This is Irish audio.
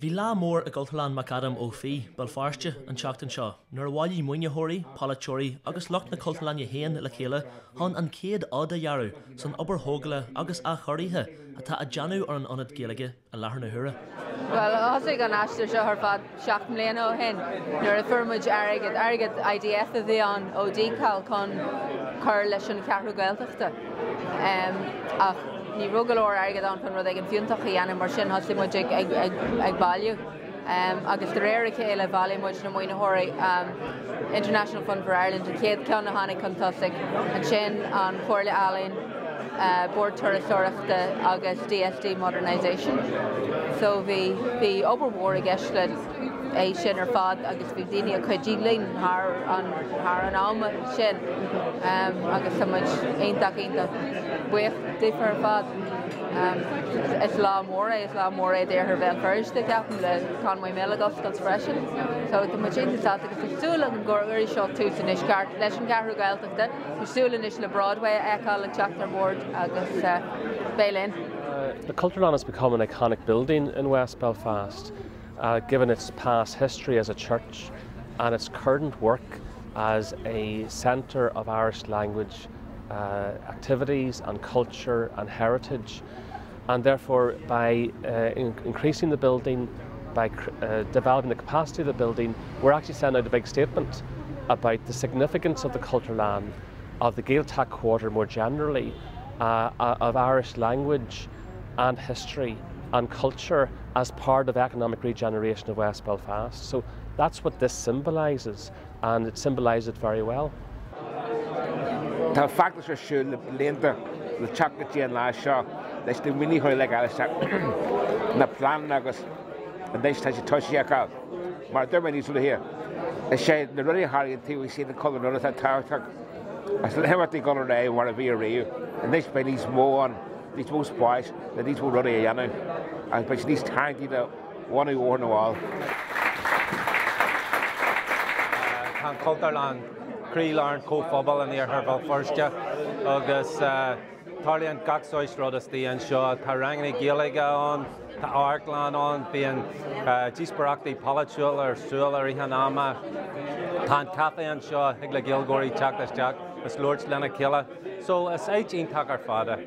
Bhí lá mór i gCultúrlann McAdam Ó Fiaich, Béal Feirste, an tseachtain seo nuair a bhailigh maoinitheoirí, polaiteoirí agus lucht na Cultúrlainne féin le chéile chun an chéad fhód a ghearradh san obair thógála agus athchóirithe atá á déanamh ar an ionad Gaeilge i láthair na huaire. Bhuel, thosaigh an aistear seo ar fad 7 mbliana ó shin nuair a fuair muid airgead, airgead IDF a bhí ann ó DCAL chun cur leis an Cheathrú Gaeltachta. Ach ní raibh go leor airgead ann chun rud éigin fiúntach a dhéanamh, mar sin thosaigh muid ag bailiú. Agus de réir a chéile bhailigh muid na maoinitheoirí, International Fund for Ireland an chéad cheann a tháinig chun tosaigh, ansin an Chomhairle Ealaíon, Bord Turasóireachta agus DSD Modernisation. So bhí bhí obair mhór i gceist le é sin ar fad agus bhí daoine ag cuidiú linn thar an thar an am sin agus tá muid iontach iontach buíoch daofa ar fad. Is lá mór é, is lá mór é d'Iarthar Bhéal Feirste ceapaim le Conway Mill ag oscailt freisin. So tá muid iontach sásta agus tá súil agam gur cuirfidh seo tús anois ceart leis an gCeathrú Gaeltachta. Tá súil anois le Broadway a fheiceáil ag teacht ar bord agus beidh linn. The Cultúrlann has become an iconic building in West Belfast, uh, given its past history as a church and its current work as a centre of Irish language uh, activities and culture and heritage. And therefore, by uh, in increasing the building, by uh, developing the capacity of the building, we're actually sending out a big statement about the significance of the Cultúrlann, of the Gaeltacht Quarter more generally, uh, uh, of Irish language and history and culture as part of economic regeneration of West Belfast. So that's what this symbolises and it symbolises it very well. Tá feachtas ar siúl le blianta le teacht go dtí an lá seo leis na maoinitheoirí le fháil isteach na pleananna agus anois tá sé toisithe acu. Mar a dúirt mé níos luaithe, is é na rudaí a tharlaíonn taobh istigh den Chultúrlann atá tábhachtach agus le himeachtaí dul ar aghaidh mar a bhí ariamh. Anois beidh níos mó ann, níos mó spáis le níos mó rudaí a dhéanamh agus beidh sé níos tarraingtí do bhunadh Bhóthar na bhFál. Tá an Chultúrlann croílár an chomhphobail in iarthar Bhéal Feirste agus tarlaíonn gach saghas rud istigh anseo. Tá ranganna Gaeilge ann, tá amharclann ann, bíonn díospóireachtaí polaitiúla ar siúl i rith an ama. Tá an caife anseo, thig le Gaeilgeoirí teacht isteach is labhairt lena chéile. So is áit iontach ar fad é.